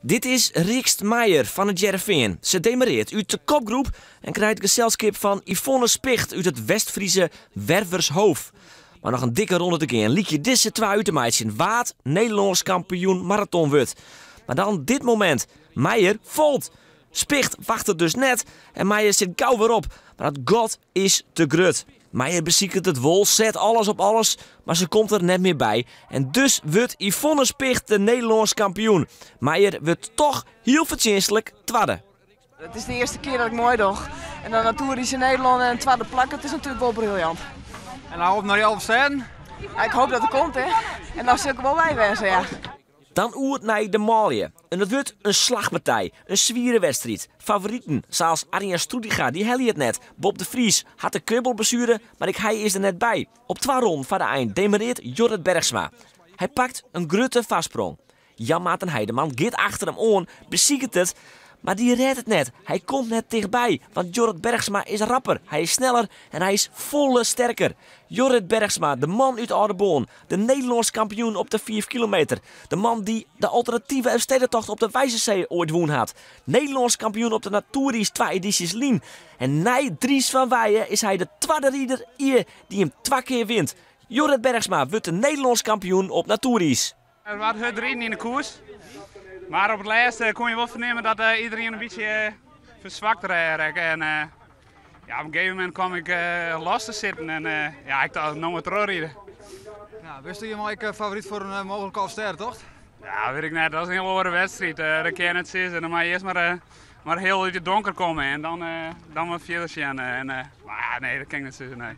Dit is Rixt Meijer fan It Hearrenfean. Se demareert út de kopgroep en krijt geselskip fan Yvonne Spicht út it West-Friese Wervershoof. Mar noch in dikke ronde te gean lykje dizze twa út te meitsjen wa't Nederlânsk kampioen maraton wurdt. Mar dan dit momint, Meijer falt. Spicht wachtet dus net en Meijer sit gau wer op, mar dat gat is te grut. Meijer besiket it wol, set alles op alles, mar se komt der net mear by. En dus wurdt Yvonne Spicht de Nederlânsk kampioen. Meijer wurdt toch hiel fertsjinstlik twadde. It is de earste kear dat ik meidoch. En dan natoeriis yn Nederlân en in twadde plak, dat is natuerlik wol briljant. En dan op nei de Alvestêden? Ja, ik hoop dat er komt, hè. En dan sil ik der wol by wêze, ja. Dan oer nei de manlju. En dat wurdt in slachpartij, in swiere wedstriid. Favoriten, sa as Arjan Stroetinga, dy helje it net. Bob de Vries hat de knibbelblessuere, mar ek hy is der net by. Op twa ronden foar de ein demareert Jorrit Bergsma. Hy pakt in grutte foarsprong. Jan Maarten Heideman giet achter him oan, besiket it, mar dy rêdt it net. Hy komt net tichtby, want Jorrit Bergsma is rapper, hy is sneller en hy is folle sterker. Jorrit Bergsma, de man út Aldeboarn, de Nederlânsk kampioen op de 5 kilometer. De man dy't de alternative Elfstedentocht op de Weissensee oait wûn hat. Nederlânsk kampioen op de natoeriis twa edysjes lyn. En nei Dries van Wijhe is hy de twadde rider ea dy't him twa kear wint. Jorrit Bergsma wurdt de Nederlânsk kampioen op natoeriis. It waard hurd riden yn de koers. Mar op it lêst koene je wol fernimme dat iderien in bytsje ferswakt rekke. En ja, op in gegeven momint kwam ik los te sitten en ja, ik tocht no mar trochride. Ja, wurdst hjirmei ek favoryt foar in mooglike Alvestêdetocht? Ja, wit ik net. Dat is in hiel oare wedstriid. Dat kin je net sizze. Dan moat je earst mar hiel út it donker komme en dan wat fierder sjen. En, mar ja, nee, dat kin ik net sizze, nee.